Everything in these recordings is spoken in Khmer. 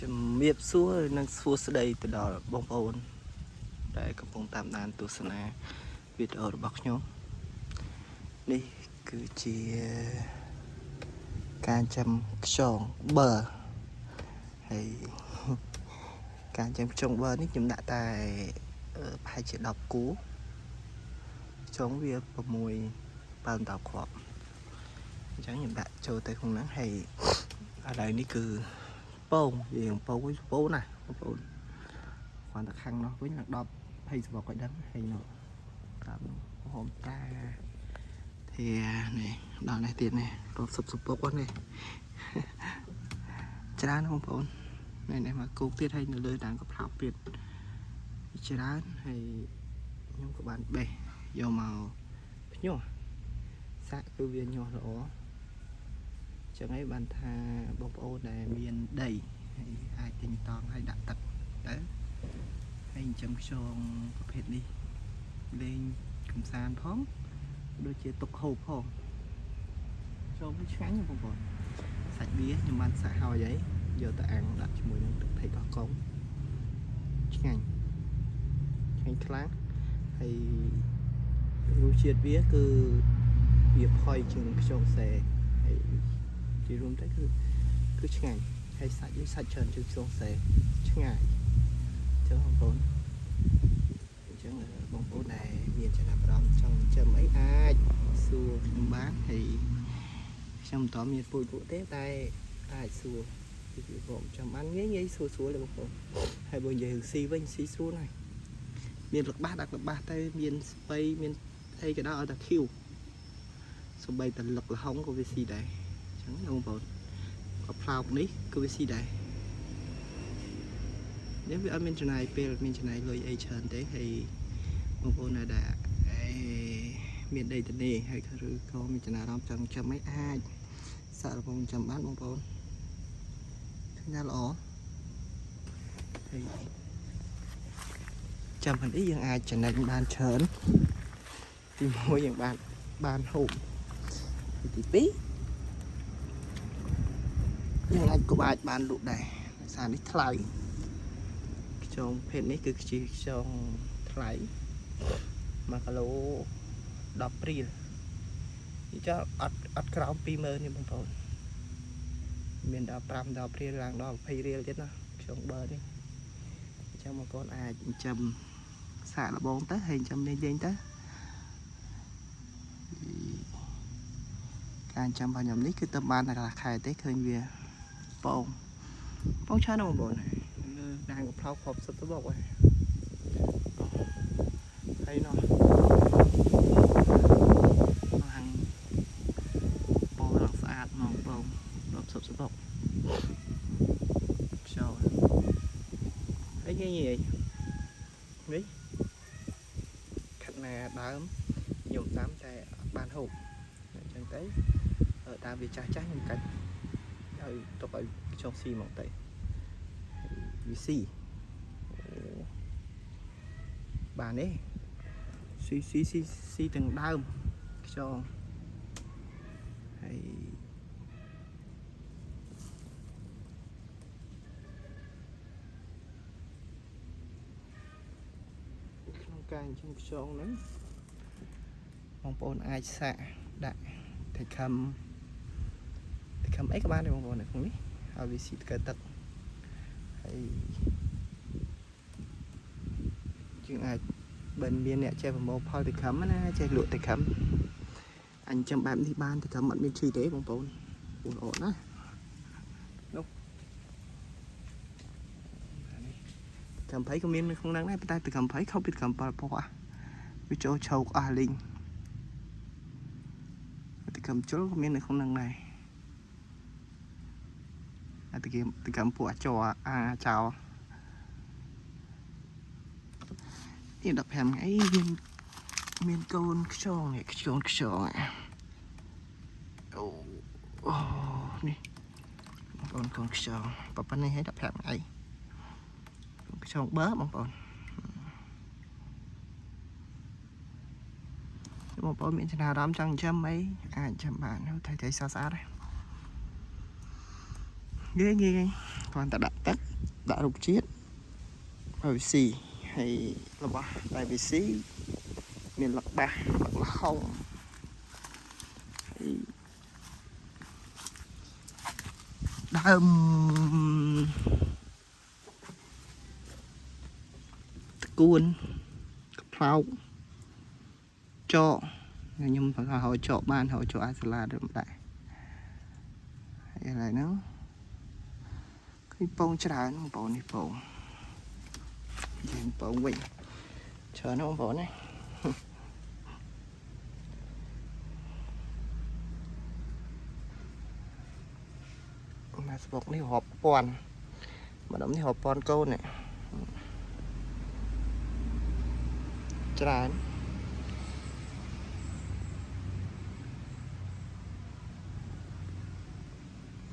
ជំរាបសួរនិងសួស្តីទៅដល់បងប្អូនដែលកំពុងតាមដានទស្សនាវីដេអូរបស់ខ្ញុំនេះគឺជាការចាំខ្យងប័រហើយការចាំខ្យងប័រនេះខ្ញុំដាក់តែប្រហែលជា10គូខ្យងវា6ប៉ោន10គ្រាប់អញ្ចឹងខ្ញុំដាក់ចូលទៅក្នុងហ្នឹងហើយឥឡូវនេះគឺ ពងយើងពងវិញពងណាបងប្អូនគ្រាន់តែខាងនោះវិញឡើង10 20សបកឲ្យដឹងហើយនោះតាមហូមតាធានេះដល់នេះទៀតនេះរត់សុបសុបពុកនេះ ច្រើនណាស់បងប្អូននេះនេះមកគោកទៀតហើយនៅលើដើមកផ្លោទៀតច្រើនហើយខ្ញុំក៏បានបេះយកមកភ្ញាស់សាក់គឺវាញាស់ល្អ ចឹងហើយបានថាបងប្អូនដែលមានដីហើយអាចទិញតង់ហើយដាក់ទឹកទៅហើយចិញ្ចឹមខ្យងប្រភេទនេះលេងកំសាន្តផងដូចជាទុកហូបផងខ្យងវាឆ្ងាញ់ណាស់បងប្អូនសាច់វាខ្ញុំបានសាក់ហើយហើយយកទៅអាំងដាក់ជាមួយនឹងទឹកថៃកោះកុងឆ្ងាញ់ឆ្ងាញ់ខ្លាំងហើយរសជាតិវាគឺវាផុយជាងខ្យងសែហើយ ជារួមទៅគឺឆ្ងាញ់ហើយសាច់នេះសាច់ច្រើនជាងខ្យងសែឆ្ងាយអញ្ចឹងបងប្អូនអញ្ចឹងបងប្អូនដែលមានចំណាប់អារម្មណ៍ចង់ចិញ្ចឹមអីអាចសួរខ្ញុំបានហើយខ្ញុំមិនតមានពូជពួកទេតែអាចសួរពីបងចាំបានងាយងាយសួរស្រួលទេបងប្អូនហើយបើនិយាយរឿងស៊ីវិញស៊ីស្រួលណាស់មានលបាសដាក់លបាសទៅមានស្ពៃមានអីក៏ដោយឲ្យតែខៀវសំបីតែលឹកលហុងក៏វាស៊ីដែរអញ្ចឹងណាបងប្អូន ក៏ផ្លោកនេះគឺវាស៊ីដែរនេះវាអត់មានចំណាយពេលអត់មានចំណាយលុយអីច្រើនទេហើយបងប្អូនណាដែលអេមានដីទនីហើយឬក៏មានចំណារអារម្មណ៍ចង់ចាំអីអាចសាកល្បងចាំបានបងប្អូនឃើញថាល្អហើយចាំផងនេះយើងអាចចំណេញបានច្រើនទីមួយយើងបានបានហូបទីពីរ យើងអាចក៏អាចបានលក់ដែរដោយសារនេះថ្លៃខ្យងភេទនេះគឺជាខ្យងថ្លៃ1គីឡូ10រៀលនេះចុះអត់អត់ក្រោម20000នេះបងប្អូនមានដល់5ដល់រៀលឡើងដល់20រៀលទៀតណាខ្យងបើនេះអញ្ចឹងបងប្អូនអាចចិញ្ចឹមសាកល្បងទៅហើយចិញ្ចឹមលេងលេងទៅការចិញ្ចឹមរបស់ខ្ញុំនេះគឺទៅបានតែកន្លះខែទេឃើញវា ពងពងច្រើនណាស់បងប្អូនលើដានកផ្លោកគ្រាប់សិតទៅបកហើយហើយនោះហាងពងឡើងស្អាតហ្មងពងរាប់សិបសបុកខ្យល់ហើយងាយងាយនេះខាត់ណាដើមខ្ញុំដាំតែអត់បានហូបអញ្ចឹងទៅតាមវាចាស់ចាស់ខ្ញុំកាច់ឲ្យទុកឲ្យខ្យងស៊ីហ្មងទៅវាស៊ីអូបានទេស៊ីស៊ីស៊ីស៊ីទាំងដើមខ្យងហើយក្នុងការចិញ្ចឹមខ្យងហ្នឹងបងប្អូនអាចសាក់ដាក់ថៃខំថៃខំអីក៏បានដែរបងប្អូននៅក្នុងនេះឲ្យវាស៊ីទឹកទឹកហើយយើងអាចបើមានអ្នកចេះប្រមូលផលតិខំណាចេះលក់តិខំអញចាំបែបនេះបានតិខំអត់មានឈឺទេបងប្អូនអូនអូនណានោះនេះកំភៃក៏មាននៅក្នុងហ្នឹងដែរប៉ុន្តែតិកំភៃខុសពីតិកំប៉ល់ពណ៌វាចូលឆោកអស់លីងតិកំជុលក៏មាននៅក្នុងហ្នឹងដែរអាតិកំតិកំពួកអាចអាចោនេះ15ថ្ងៃមានមានកូនខ្យងនេះខ្យងខ្យងអូអូនេះបងប្អូនកូនខ្យងប៉ុណ្ណេះហើយ15ថ្ងៃខ្យងបើបងប្អូនបងប្អូនមានចំណារអារម្មណ៍ចង់ចិញ្ចឹមអីអាចចិញ្ចឹមបានថៃថៃស្អាតស្អាតដែរងាយងាយ គ្រាន់តែដាក់ទឹកដាក់រុក្ខជាតិហើយវាស៊ីហើយរបស់ដែលវាស៊ីមានលឹកបាសលឹកល្ហុងហើយដើមតកួនកផ្លោកចកខ្ញុំប្រហែលចកបានហើយចកអាសាឡាដដែរហើយឥឡូវហ្នឹងឃើញពងច្រើនបងប្អូននេះពងនិយាយពងវិញច្រើនណាស់បងប្អូនណា មកស្បុកនេះរាប់ពាន់ម្ដុំនេះរាប់ពាន់កូននេះច្រើន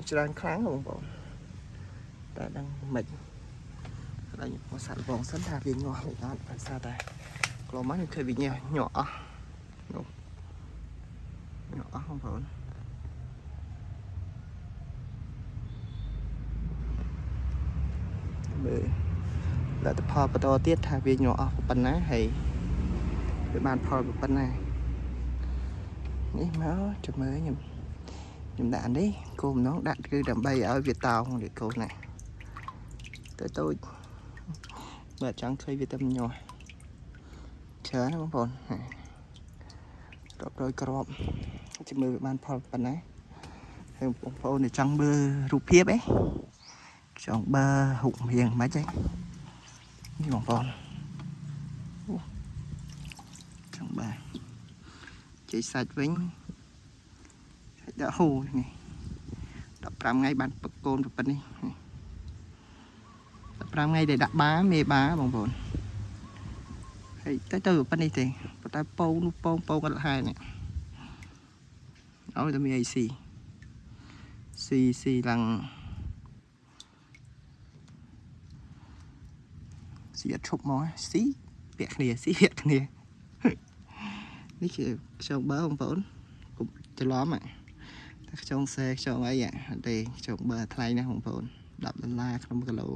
ច្រើនខ្លាំងបងប្អូនតែដឹងមិនដល់ខ្ញុំមកសាក់លបងសិនថាវាញាស់មិនអត់ដោយសារតែក្លមកខ្ញុំឃើញវាញាស់ញាក់អស់នោះញាក់អស់បងប្អូន មើលលទ្ធផលបន្តទៀតថាវាញាក់អស់ប៉ុណ្ណាហើយវាបានផលប៉ុណ្ណានេះមកចាំមើលខ្ញុំខ្ញុំដាក់នេះគោម្ដងដាក់គឺដើម្បីឲ្យវាតោងនេះកូនណាតូចតូចបើចង់ឃើញវាទៅញាស់ច្រើនណាបងប្អូនរាប់រយគ្រាប់ចាំមើលវាបានផលប៉ុណ្ណាហើយបងប្អូនដែលចង់មើលរូបភាពអី ចង់បើហុករៀងមិនហីនេះបងប្អូនអូចង់បើជ័យសាច់វិញសាច់ដាក់ហូនេះ15ថ្ងៃបានពកកូនប៉ុណ្នេះ15ថ្ងៃដែលដាក់បាមេបាបងប្អូនហើយទៅទៅប៉ុណ្នេះទេប៉ុន្តែពងនោះពងពងអត់ហើយនេះឲ្យតែមានអីស៊ីស៊ីស៊ីឡើង ស៊ីអត់ឈប់មកស៊ីពាក់គ្នាស៊ីពាក់គ្នានេះគឺខ្យងបើបងប្អូនកុំច្រឡំតែខ្យងសេខ្យងអីអត់ទេខ្យងបើថ្លៃណាស់បងប្អូន10ដុល្លារក្នុង1គីឡូ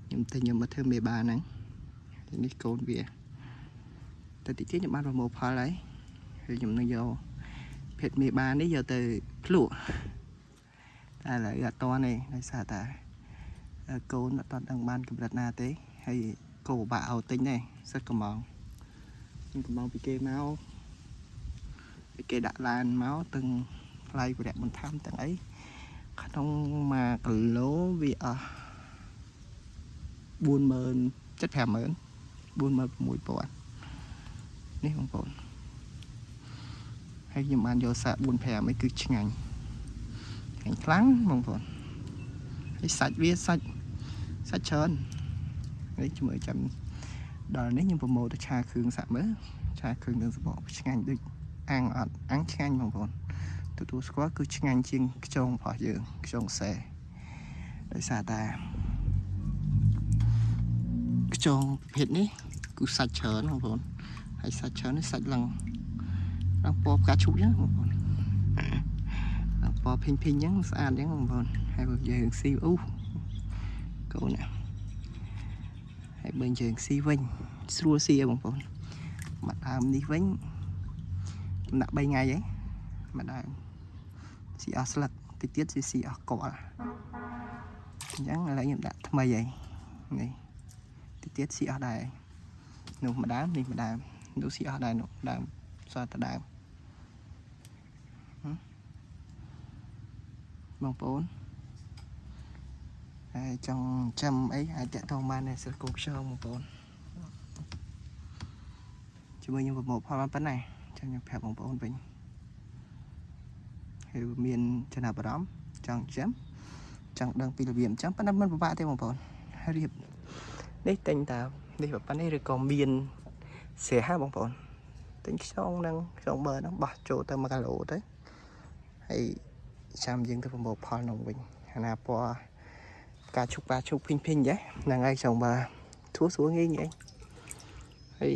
ខ្ញុំទិញខ្ញុំមកធ្វើមេបាហ្នឹងនេះកូនវាតែតិចទៀតខ្ញុំបានប្រមូលផលហើយហើយខ្ញុំនឹងយកភេទមេបានេះយកទៅភ្លក់តែឥឡូវអត់តទេដោយសារតែកូនអត់តដឹងបានកម្រិតណាទេហើយក៏ពិបាកឲ្យទិញដែរសិតកំងខ្ញុំកំងពីគេមកពីគេដាក់ឡានមកទាំងថ្លៃវរៈបន្ថែមទាំងអីក្នុង1គីឡូវាអស់40000 750,000 46000នេះបងប្អូនហើយខ្ញុំបានយកសាក4 5អីគឺឆ្ងាញ់ឆ្ងាញ់ខ្លាំងបងប្អូនហើយសាច់វាសាច់សាច់ច្រើននេះជាមួយចាំដល់នេះខ្ញុំប្រមូលទៅឆាគ្រឿងសាក់មើលឆាគ្រឿងនឹងសបកឆ្ងាញ់ដូចអាំងអត់អាំងឆ្ងាញ់បងប្អូនទទួលស្គាល់គឺឆ្ងាញ់ជាងខ្យងរបស់យើងខ្យងសែដោយសារតែខ្យងប្រភេទនេះគឺសាច់ច្រើនបងប្អូនហើយសាច់ច្រើននេះសាច់ឡើងឡើងពណ៌ផ្កាឈូកចឹងបងប្អូនឡើងពណ៌ភីងភីងចឹងស្អាតចឹងបងប្អូនហើយបើយើងស៊ីអូកូនណាហើយបើយើងស៊ីវិញស្រួលស៊ីហ៎បងប្អូនមកដើមនេះវិញចំដាក់3ថ្ងៃហីមកដើមស៊ីអស់ស្លឹកតិចទៀតស៊ីស៊ីអស់កលអញ្ចឹងឥឡូវខ្ញុំដាក់ថ្មីហើយនេះតិចទៀតស៊ីអស់ដែរនោះមួយដើមនេះមួយដើមនោះស៊ីអស់ដែរនោះដើមសល់តែដើមហឹមបងប្អូនហើយចង់ចាំអីអាចតាក់ទងបានដែរសិស្សគោខ្យងបងប្អូនជាមួយខ្ញុំប្រមូលផលបានប៉ុណ្ណាចាំខ្ញុំប្រាប់បងប្អូនវិញហើយមានចំណាប់អារម្មណ៍ចង់ចាំចង់ដឹងពីរបៀបអញ្ចឹងប៉ុន្តែមិនពិបាកទេបងប្អូនហើយរៀបនេះទិញតានេះប៉ុណ្ណេះឬក៏មានស្រះហ่าបងប្អូនទិញខ្យងហ្នឹងខ្យងបើហ្នឹងបោះចូលទៅ1គីឡូទៅហើយចាំយើងទៅប្រមូលផលនោះវិញអាណាពណ៌ផ្កាឈូកផ្កាឈូកភីងភីងចេះហ្នឹងហើយខ្យងបើធួស្រួលងាយងាយហើយ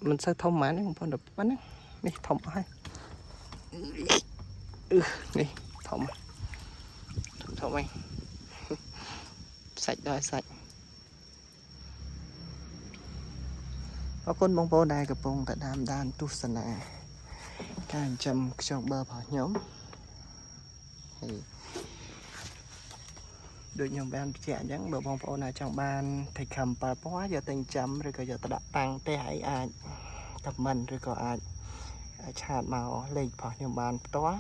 មិនសូវធំប៉ុន្មានទេបងប្អូនតែប៉ុណ្ណានេះធំអស់ហើយអឺនេះធំធំធំហើយ សាច់ដល់សាច់អរគុណបងប្អូនដែលកំពុងតែតាមដានទស្សនាការចិញ្ចឹមខ្យងប័ររបស់ខ្ញុំហើយដូចខ្ញុំបានបញ្ជាក់អញ្ចឹងបើបងប្អូនណាចង់បានថៃខំ7ពណ៌យកទៅចិញ្ចឹមឬក៏យកទៅដាក់តាំងផ្ទះអីអាច comment ឬក៏អាច chat មកលេខរបស់ខ្ញុំបានផ្ទាល់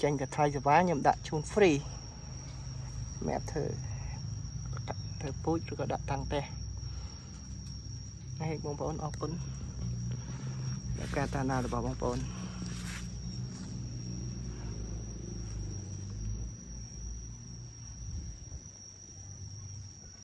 ចេញតែថ្លៃសេវាខ្ញុំដាក់ជូន free សម្រាប់ធ្វើធ្វើពូជឬក៏ដាក់តាំងផ្ទះហើយបងប្អូនអរគុណដល់ការតាមដានរបស់បងប្អូន។